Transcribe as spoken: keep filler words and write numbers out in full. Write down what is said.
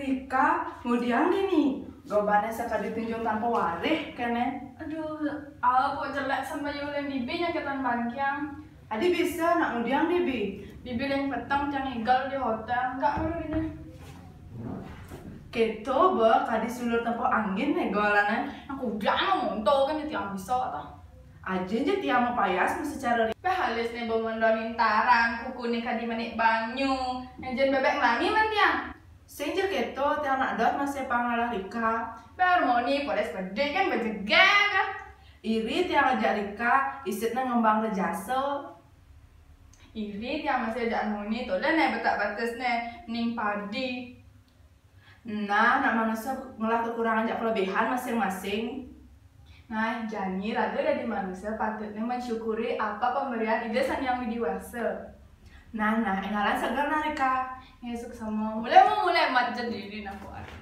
Rika, ngudiang dini. Gobannya sakadi tunjung tanpa warih kene. Aduh, apa jelek sampai yulen bibi nyakitan bangkiang. Adi bisa nak ngudiang di bi. Bibi yang petang tiang igal di hotel, enggak ngurus ini. Keto be kadi sulur tempo angin nih golannya. Aku udah mau monto kan tiang bisa toh. Aja aja tiang mau payas mesti cara ri. Bah halus nih bomondonin tarang, kuku nih kadi menik banyu. Yang jen bebek mangi man tiang. Sing je keto tiang nak dot masih pangalah Rika. Bah harmoni podes bedek kan bejegah. Iri tiang ajak Rika, isitnya ngembang rejasa. Iri tiang masih ajak harmoni, tuh nih betak batas nih ning padi. Nah, nak manusia ngelah kekurangan jak kelebihan masing-masing. Nah, jani raga dari manusia patutnya mensyukuri apa pemberian Ida Sang Yang Widi Wasa. Nah, nah, engalan segar nah Rika. Ngesuk sama mulai mau mulai mat jadi ini aku ada.